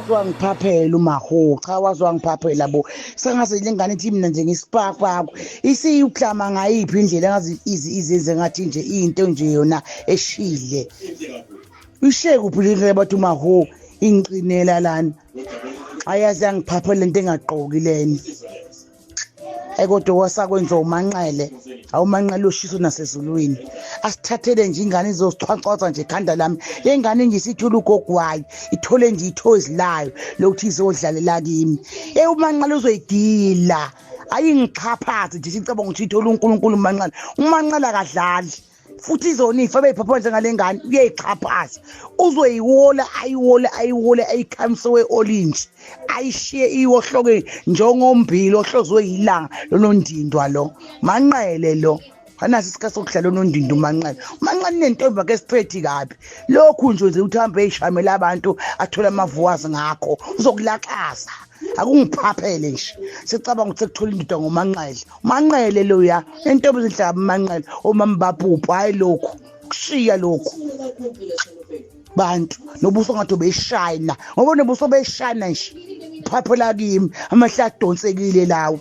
Waze wangiphaphela umaho, cha waze wangiphaphela bo. Sengaze le ngane ithi mina nje ngisipakpako. Isiyuklama ngayiphi indlela engazi izenze ngathi nje into nje yona eshile. Ishe kuphi le ndlela bathi umaho ingiqinela lana. Ayazi yangiphaphela lento engagqoki lena. Ayi kodwa wasakwenza umanqele awumanqele ushiso nasezulwini asithathele nje ingane izosichwancwaza nje ekhanda lami le ngane nje isithole ugogo wayo ithole nje ithoyizi layo lokuthi izodlalela kimi ey umanqele uzoyigila ayingixhaphaze nje sicabanga ukuthi ithole uNkulunkulu umanqele umanqele akadlali futhi izona ifa beyiphapha njengale ngane uyayixhaphaza uzoyiwola ayiwole ayiwole ayikhamise we-olintshi ayishiye iwohloke njengombili ohlozwe yilanga lonondindwa lo manqele lo anaso isikhathi sokudlala onondinda umanqele umanqele unentombi akhe straight kabi lokhu nje nje uthi hambe eyishamela abantu athole amavuwazi ngakho uzokulaxaza akungiphaphele nje sicabanga ukuthi sekuthola indoda ngomanqele Manqele loya entombi ezinhlaba manqele omama babhubha hayi lokhu kushiya lokhu bantu nobuso ngathi ubeshayina ngoba nobuso beshayina nje phapho la kimi amehla adonsekile lawo.